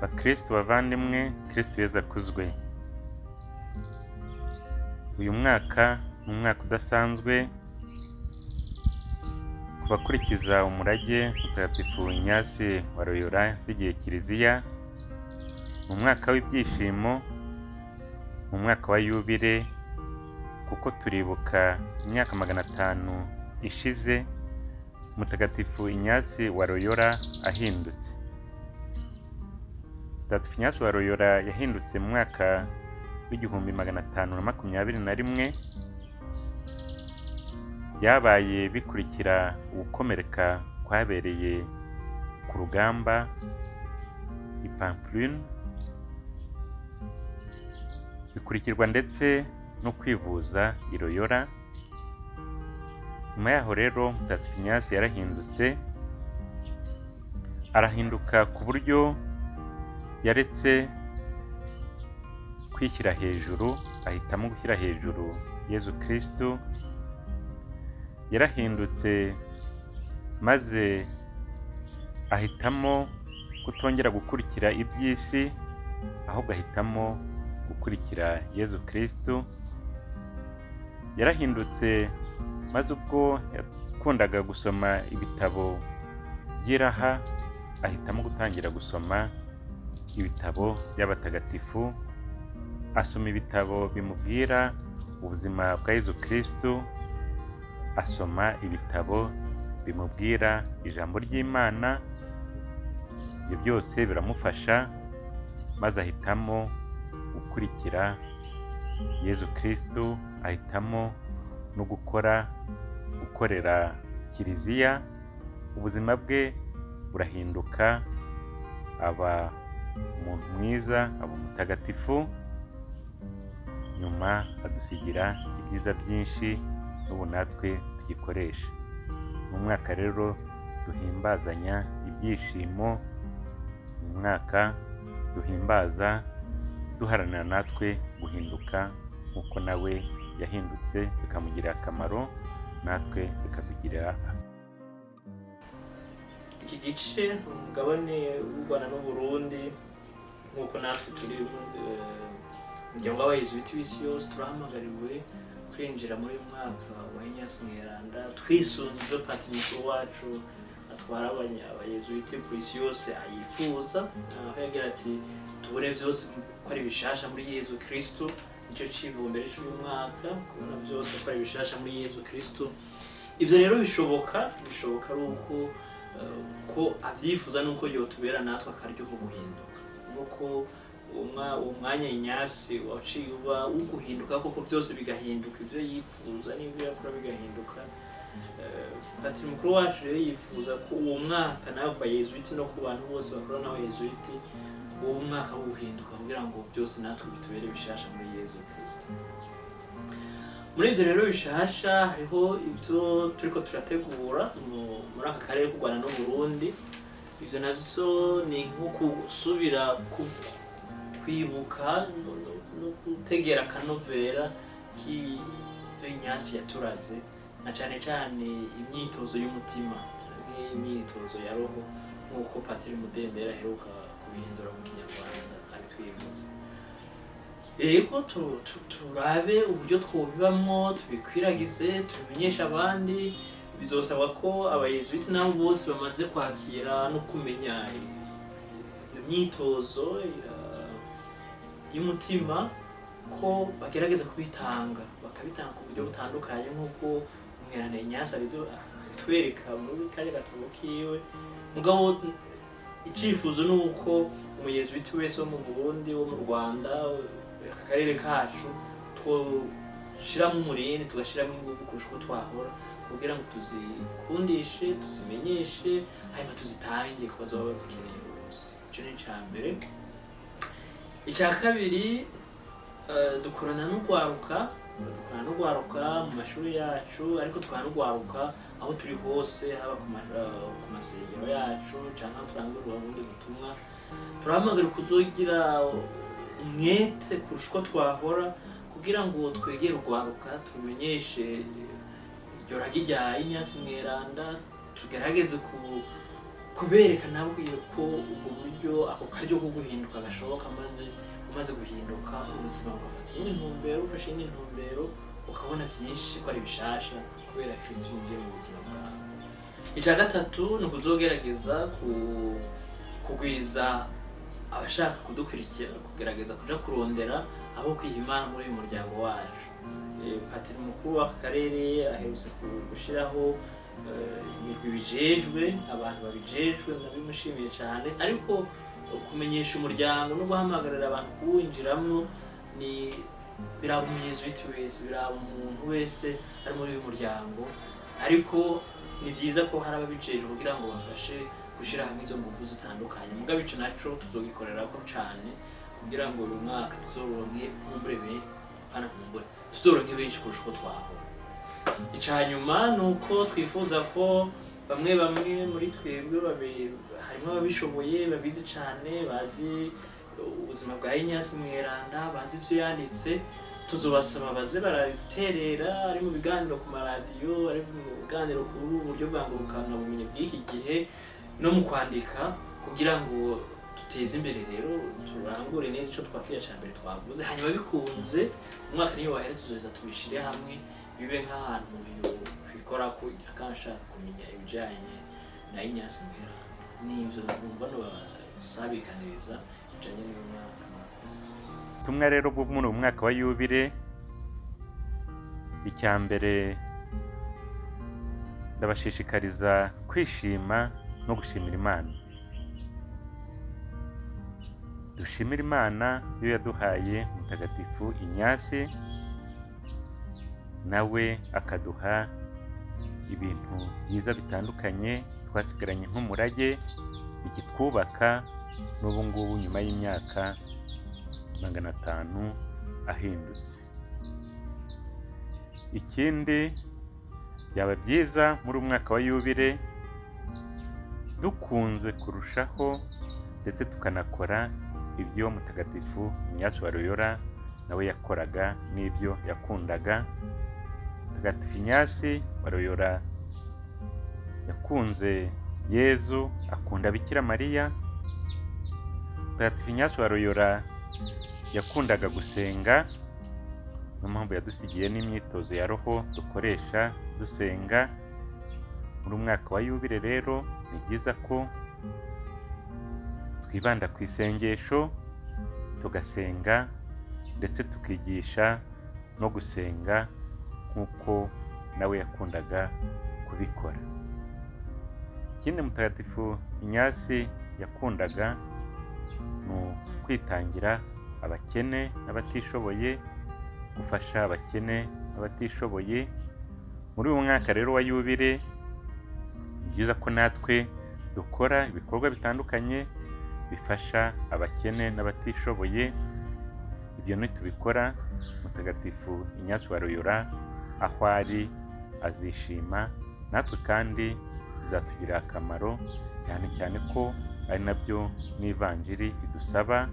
Bakristu bavandimwe, Kristu Yezu akuzwe. Uyu mwaka ni umwaka udasanzwe ku bakurikiza umurage Mutagatifu Ignace wa Loyola yasigiye Kiliziya. Ni umwaka w'ibyishimo, ni umwaka wa yubile, kuko turibuka imyaka 500 ishize Mutagatifu Ignace wa Loyola ahindutse. Mutagatifu Ignace wa Loyola yahindutse mu mwaka w'1521, byabaye bikurikira ugukomereka kwabereye ku rugamba i Pamplune, bikurikirwa ndetse no kwivuza i Loyola. Nyuma yaho rero Mutagatifu Ignace yarahindutse, arahinduka ku buryo yaretse kwishyira hejuru, ahitamo gushyira hejuru Yezu Kristu. Yarahindutse maze ahitamo kutongera gukurikira iby'isi, ahubwo ahitamo gukurikira Yezu Kristu. Yarahindutse maze ubwo yakundaga gusoma ibitabo by'iraha, ahitamo gutangira gusoma ibitabo by'abatagatifu, asoma ibitabo bimubwira ubuzima bwa Yezu Kristu, asoma ibitabo bimubwira ijambo ry'Imana. Ibyo byose biramufasha, maze ahitamo gukurikira Yezu Kristu, ahitamo no gukorera Kiliziya. Ubuzima bwe burahinduka, aba umuntu mwiza, aba umutagatifu. Nyuma adusigira ibyiza byinshi n'ubu natwe tugikoresha. Ni umwaka rero duhimbazanya ibyishimo, ni umwaka duhimbaza duharanira natwe guhinduka nk'uko nawe yahindutse, bikamugirira akamaro, natwe bikatugirira. Iki gice, umugabane w'u Rwanda n'Uburundi, nk'uko natwe turi umuryango w'Abayezuwiti w'isi yose, turahamagariwe kwinjira muri uyu mwaka wa Ignace Mweranda twisunze ibyo Patiri mukuru wacu atwara Abayezuwiti ku isi yose ayifuza, aho yagira ati: "Tubone byose ko ari bishasha muri Yezu Kristo." Nicyo civumbere cy'uyu mwaka, kubona byose ko ari bishasha muri Yezu Kristo. Ibyo rero bishoboka ari uko ko abyifuza, nuko yotubera natwe akaryo ko guhinduka, nuko uwo mwanya Ignace waciye uba uguhinduka koko, byose bigahinduka, ibyo yifuza n'ibyo yakora bigahinduka. Patiri mukuru wacu rero yifuza ko uwo mwaka nawe ku Bayezuwiti no ku bantu bose bakora n'Abayezuwiti uwo mwaka wo guhinduka, kugira ngo byose natwe bitubere bishasha muri Yezu Kristo. Muri ivyo rero bishasha hariho ibyo turiko turategura muri aka karere k'u Rwanda n'Uburundi. Ivyo navyo ni nko gusubira kwibuka no gutegera akanovera k'ivyo Ignace yaturaze, na cane cane imyitozo y'umutima canke imyitozo ya roho, nk'uko Patiri Mudendera aheruka kubihindura mu Kinyarwanda abitwibutsa. Yego, turabe uburyo twobibamwo, tubikwiragize, tubimenyeshe abandi. Bizosaba ko Abayezuwiti nabo bose bamaze kwakira no kumenya iyo myitozo y'umutima ko bagerageza kubitanga, bakabitanga ku buryo butandukanye, nk'uko umweranda Ignace abitwereka muri kariya gatabo kiwe. Mugabo icyifuzo ni uko Umuyezuwiti wese wo mu Burundi, wo mu Rwanda, aka karere kacu, twoshyiramo umurindi, tugashyiramo ingufu kurusha uko twahora, kugira ngo tuzikundishe, tuzimenyeshe, hanyuma tuzitange ku bazoba bazikeneye bose. Icyo ni icya mbere. Icya kabiri, dukorana n'urwaruka mu mashuri yacu, ariko dukorana n'urwaruka aho turi hose, haba ku masengero yacu cyangwa aho turangurura ubundi butumwa. Turahamagara kuzogira Umwete kurusha uko twahora, kugira ngo twegere urwaruka, tumenyeshe iryo ragi rya Inyasi Mweranda, tugerageze kubereka nabo ko ubwo buryo, ako karyo ko guhinduka gashoboka, maze umaze guhinduka ubuzima bugafata iyindi ntumbero, ufashe iyindi ntumbero ukabona byinshi ko ari bishasha kubera Kristo yinjiye mu buzima bwawe. Icya gatatu ni ukuzogerageza kugwiza abashaka kudukurikira, kugerageza kuja kurondera abo kwiha Imana muri uyu muryango wacu. Patiri mukuru w'aka karere aherutse gushiraho imirwi bijejwe, abantu babijejwe, ndabimushimiye cyane. Ariko kumenyesha umuryango no guhamagarira abantu kuwinjiramwo ni biraba umuyezuwiti wese, biraba umuntu wese ari muri uyu muryango, ariko ni byiza ko hari ababijejwe kugira ngo bafashe gushyira hamwe izo nguvu zitandukanye. Mugabo ico naco tuzogikorera ko cane kugira ngo uyu mwaka tuzoronke nkumbure apana nkumbure, tuzoronke benshi kurusha uko twahora. Ica nyuma ni uko twifuza ko bamwe bamwe muri twebwe harimo ababishoboye, babizi cane, bazi ubuzima bwa Inyasi Mweranda, bazi ivyo yanditse, tuzobasaba baze baraterera, ari mu biganiro ku maradiyo, ari mu biganiro kuri ubu buryo bwa ngurukanabumenyi bw'iki gihe, no mu kwandika, kugira ngo duteze imbere rero, turangure neza ico twakira ca mbere twavuze. Hanyuma bikunze umwaka niyo wahera tuzoza tubishire hamwe, bibe nk'ahantu yokwikora ko akanashaka kumenya ibijanye na Inyasi Mweranda. N'ivyo numva nobasabikaniriza bijanye n'uyu mwaka. Murakoze. Ubutumwa rero bwo muri uyu mwaka wa yubile, icya mbere ndabashishikariza kwishima no gushimira Imana. Dushimire Imana yo yaduhaye Mutagatifu Inyasi, nawe akaduha ibintu byiza bitandukanye twasigaranye nk'umurage bikitwubaka n'ubu ngubu nyuma y'imyaka 500 ahindutse. Ikindi, byaba byiza muri uyu mwaka wa yubile dukunze kurushaho ndetse tukanakora ibyo Mutagatifu Inyasi wa Loyola nawe yakoraga n'ibyo yakundaga. Mutagatifu Inyasi wa Loyola yakunze Yezu, akunda Bikira Mariya. Mutagatifu Inyasi wa Loyola yakundaga gusenga, niyo mpamvu yadusigiye n'imyitozo ya roho dukoresha dusenga. Muri uyu mwaka wa yubile rero ni byiza ko twibanda ku isengesho, tugasenga ndetse tukigisha no gusenga nk'uko nawe yakundaga kubikora. Ikindi Mutagatifu Inyasi yakundaga ni ukwitangira abakene n'abatishoboye, gufasha abakene n'abatishoboye. Muri uyu mwaka rero wa yubile ni byiza ko natwe dukora ibikorwa bitandukanye bifasha abakene n'abatishoboye. Ibyo nitubikora, Mutagatifu Inyasi wa Loyola aho ari azishima, natwe kandi bizatugirira akamaro, cyane cyane ko ari nabyo n'ivanjiri idusaba,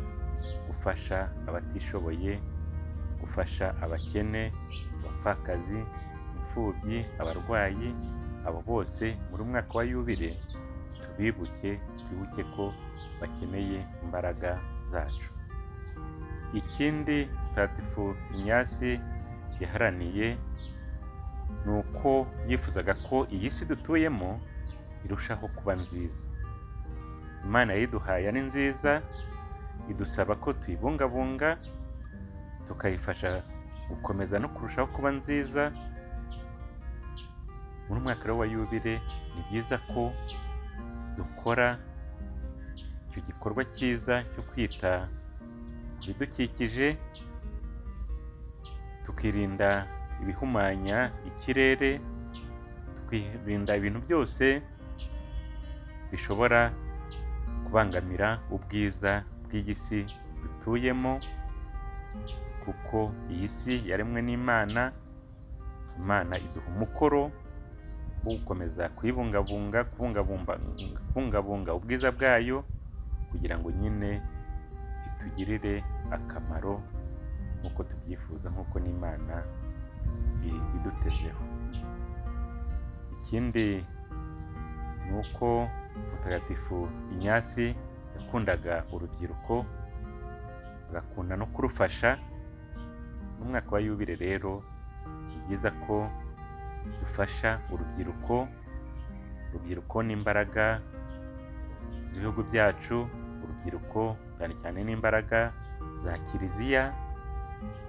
gufasha abatishoboye, gufasha abakene, abapfakazi, imfubyi, abarwayi, abo bose muri uyu mwaka wa yubile tubibuke, twibuke ko bakeneye imbaraga zacu. Ikindi Mutagatifu Inyasi yaharaniye ni uko yifuzaga ko iyi si dutuyemo irushaho kuba nziza. Imana yayiduhaye ari nziza, idusaba ko tuyibungabunga, tukayifasha gukomeza no kurushaho kuba nziza. Muri uyu mwaka rero wa yubile ni byiza ko dukora icyo gikorwa cyiza cyo kwita ku bidukikije, tukirinda ibihumanya ikirere, tukirinda ibintu byose bishobora kubangamira ubwiza bw'iyi si dutuyemo, kuko iyi si yaremwe n'Imana. Imana iduha umukoro wo gukomeza kuyibungabunga, kubungabunga ubwiza bwayo, kugira ngo nyine bitugirire akamaro nk'uko tubyifuza, nk'uko n'Imana ibidutezeho. Ikindi ni uko Mutagatifu Inyasi yakundaga urubyiruko, agakunda no kurufasha. Mu mwaka wa yubile rero ni byiza ko dufasha urubyiruko. Urubyiruko ni imbaraga z'ibihugu byacu, urubyiruko cyane cyane n'imbaraga za Kiliziya.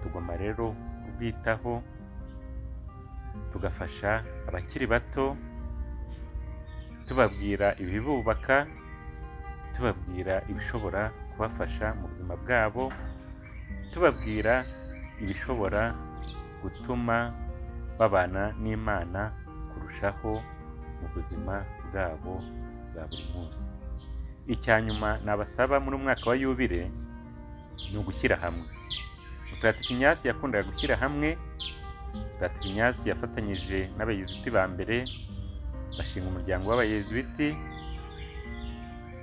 Tugomba rero kurwitaho, tugafasha abakiri bato, tubabwira ibibubaka, tubabwira ibishobora kubafasha mu buzima bwabo, tubabwira ibishobora gutuma babana n'Imana kurushaho mu buzima bwabo bwa buri munsi. Icya nyuma nabasaba muri uyu mwaka wa yubile ni ugushyira hamwe. Mutagatifu Inyasi yakundaga gushyira hamwe. Mutagatifu Inyasi yafatanyije n'abayezuwiti ba mbere bashinga umuryango w'abayezuwiti.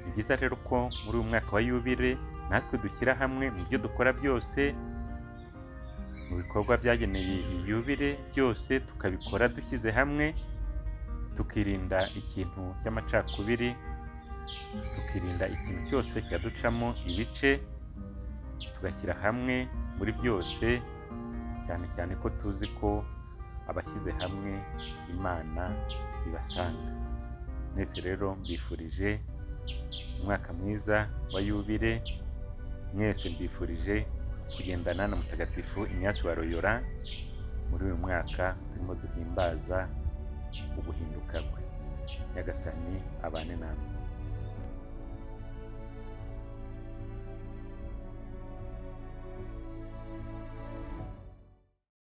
Ni byiza rero ko muri uyu mwaka wa yubile natwe dushyira hamwe mu byo dukora byose, mu bikorwa byageneye iyi yubile byose tukabikora dushyize hamwe, tukirinda ikintu cy'amacakubiri, tukirinda ikintu cyose cyaducamo ibice, tugashyira hamwe muri byose, cyane cyane ko tuzi ko abashyize hamwe Imana ibasanga. Mwese rero mbifurije umwaka mwiza wa yubile, mwese mbifurije kugendana na Mutagatifu Inyasi wa Loyola muri uyu mwaka turimo duhimbaza uguhinduka kwe. Nyagasani abane namwe.